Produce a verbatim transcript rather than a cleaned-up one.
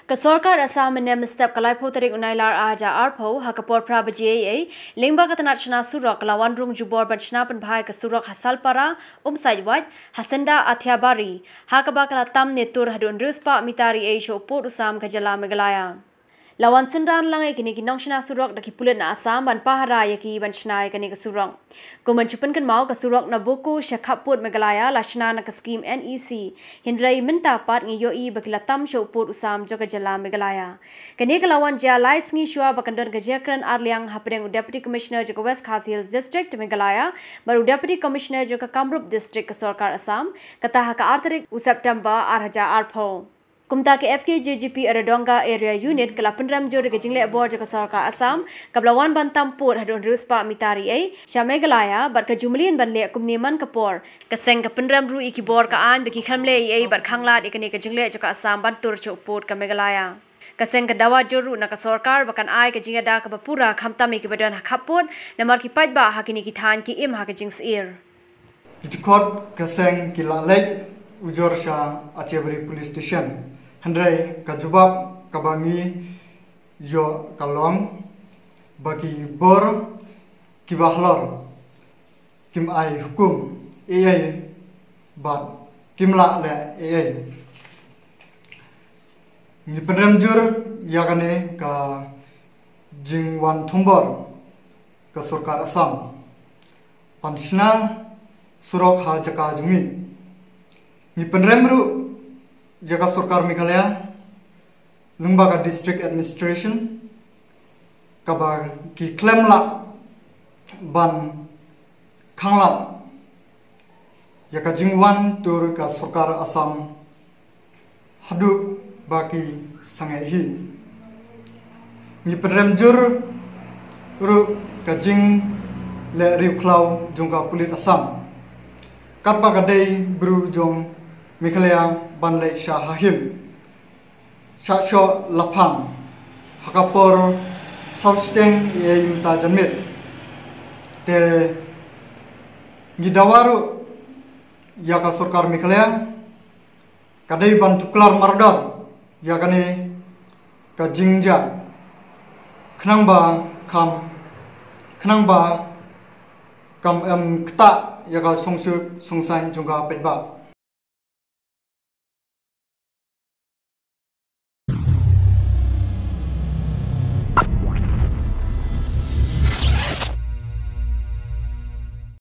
Ka sorkar Assam mynne mynstep ka laiphew tarik u Nailar arhajar arphew ha ka por phra baje eiei, lyngba ka tnat shna surok ka la wan rung jubor ban shna pynbha ïa ka surok ha Salpara, Umsaitwait, ha Senda Athiabari, ha kaba ka la tam ne tur haduh hynriew spah mitar eiei sha u pud u sam ka jylla Meghalaya. La wan synran lang ïa kine ki nongshna surok da ki pulit na Assam ban pahara ïa ki ban shna ïa kane ka surok. Kum ban shu pynkynmaw, ka surok na Bokajan sha khappud Meghalaya la shna na ka skhim NEC, hynrei mynta pat ngi ïohi ba ki la tam sha u pud u sam jong ka jylla Meghalaya. Kane ka la wan jia lai sngi shuwa ba kan don ka jingkren arliang hapdeng u Deputy Commissioner jong ka West Khasi Hills District, Meghalaya, bad u Deputy Commissioner jong ka Kamrup District ka sorkar Assam, kata ha ka ar tarik u September arhajar arphew. Kumta ka FKJGP Aradonga Area Unit ka la pynrem jur ïa ka jingleh bor jong ka sorkar Assam, kaba la wan ban tam pud haduh hynriew spah mitar eiei sha Meghalaya, bad ka ju mlien ban leh kumne man ka por. Ka seng ka pynrem ruh ïa ki bor ka aiñ ba ki khlem leh eiei bad khanglad ïa kane ka jingleh jong ka Assam ban tur sha u pud ka Meghalaya. Ka seng ka dawa jur ruh na ka sorkar ba kan ai ka jingïada kaba pura khamtam ïa kiba don ha khappud, namar ki paidbah ha kine ki thaiñ ki im ha ka jingsyier. Ki dkhot ka seng ki la leit ujor sha Athiabari Police Station. Hynrei ka jubab kaba ngi ïoh ka long ba ki bor kiba halor kim ai hukum eiei bad kim lah leh eiei. Ngi pynrem jur ïa kane ka jingwan thombor ka sorkar Assam ban shna surok ha jaka jong ngi. Ngi pynrem ruh ïa ka sorkar Meghalaya lyngba ka District Administration kaba ki khlem lah ban khanglad ïa ka jingwan tur ka sorkar Assam haduh ba ki sangeh hi. Ngi pynrem jur ruh ka jingleh riewkhlaw jong ka pulit Assam, katba ka dei bru jong Meghalaya ban leit sha ha him, sha shoh laphang ha ka por saw shiteng eiei mynta janmiet. Te ngi dawa ruh ïa ka sorkar Meghalaya ka dei ban tuklar mardor ïa kane ka jingjia, khnang ba kam, khnang ba kam em ktah ïa ka songsuk songsaiñ jong ka paidbah.